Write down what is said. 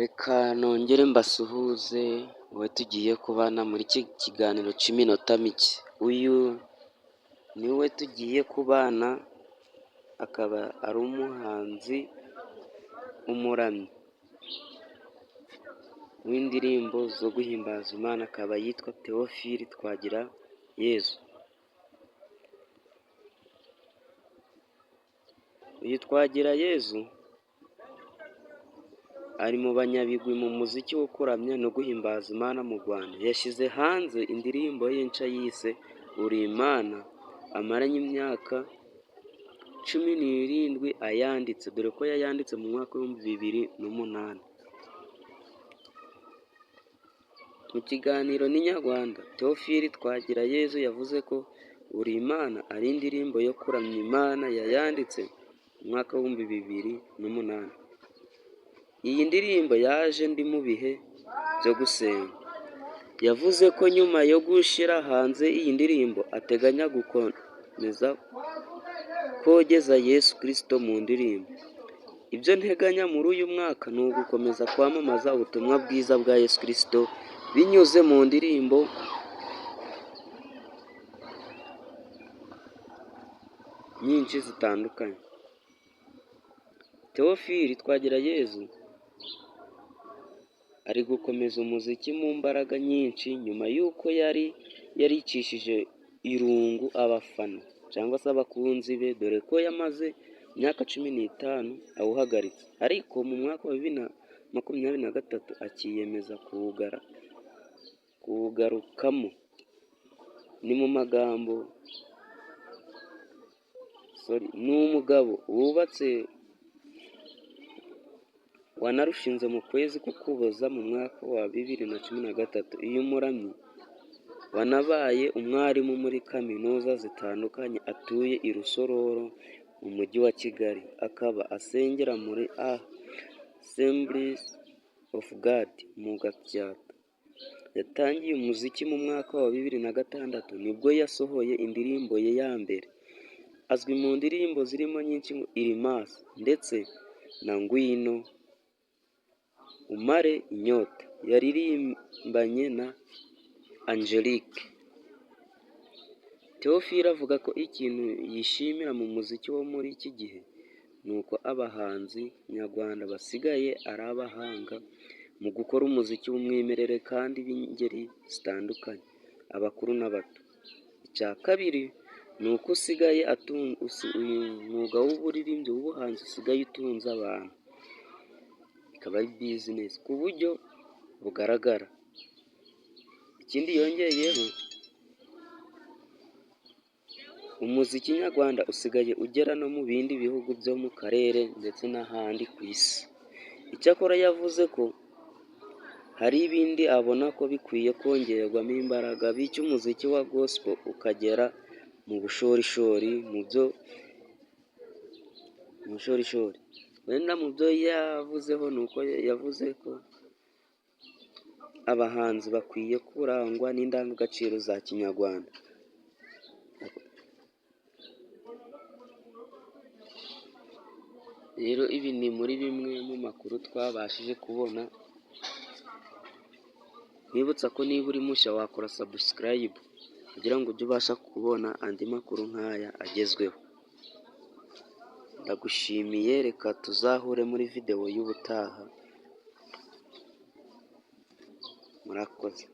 Reka nongere mbasuhuze wowe tugiye kubana muri iki kiganiro cy'iminota mike. Uyu niwe tugiye kubana, akaba ari umuhanzi, umuramyi w'indirimbo zo guhimbaza Imana, akaba yitwa Theophile Twagirayezu. Uyu Twagirayezu ari mu banyabigwi mu muziki wo kuramya no guhimbaza Imana mu Rwanda. Yashyize hanze indirimbo ye nshya yise Uri Imana, amaranye imyaka 17 ayanditse, dore ko yayanditse mu mwaka w'2008. Mu kiganiro n'Inyarwanda, Theophile Twagirayezu yavuze ko Uri Imana ari indirimbo yo kuramya Imana yayanditse mu mwaka w'2008. Iyi ndirimbo yaje ndi mu bihe byo gusenga. Yavuze ko nyuma yo gushyira hanze iyi ndirimbo ateganya gukomeza kogeza Yesu Kristo mu ndirimbo. Ibyo nteganya muri uyu mwaka ni ugukomeza kwamamaza ubutumwa bwiza bwa Yesu Kristo binyuze mu ndirimbo nyinshi zitandukanye. Theophile Twagirayezu ari gukomeza umuziki mu mbaraga nyinshi nyuma y'uko yari yaricishije irungu abafana cyangwa se abakunzi be, dore ko yamaze imyaka 15 awuhagaritse, ariko mu mwaka wa 2023 akiyemeza kuwugarukamo. Ni mu magambo sorry, ni umugabo wubatse wanarushinze mu kwezi k'Ukuboza mu mwaka wa 2013. Uyu muramyi wanabaye umwarimu muri kaminuza zitandukanye, atuye i Rusororo mu mujyi wa Kigali, akaba asengera muri Assemblies of God mu Gatsata. Yatangiye umuziki mu mwaka wa 2006 nibwo yasohoye indirimbo ye ya mbere. Azwi mu ndirimbo zirimo nyinshi Irimaso ndetse na Ngwino Umare Inyota yaririmbanye na Angelique. Theophile avuga ko ikintu yishimira mu muziki wo muri iki gihe ni uko abahanzi nyarwanda basigaye ari abahanga mu gukora umuziki w'umwimerere kandi b'ingeri zitandukanye, abakuru n'abato. Icya kabiri ni uko usigaye uyu mwuga w'uburirimbyi w'ubuhanzi usigaye utunze abantu, ikaba ari business ku buryo bugaragara. Ikindi yongeyeho, umuziki nyarwanda usigaye ugera no mu bindi bihugu byo mu karere ndetse n'ahandi ku isi. Icyakora yavuze ko hari ibindi abona ko bikwiye kongerwamo imbaraga bityo umuziki wa gospel ukagera mu bushorishori mu byo bushorishori. Wenda mu byo yavuzeho ni uko yavuze ko abahanzi bakwiye kurangwa n'indangagaciro za kinyarwanda. Rero ibi ni muri bimwe mu makuru twabashije kubona, nkwibutsa ko niba uri mushya wakora subscribe kugira ngo ujye ubasha kubona andi makuru nk'aya agezweho. Ndagushimiye, reka tuzahure muri videwo y'ubutaha, murakoze.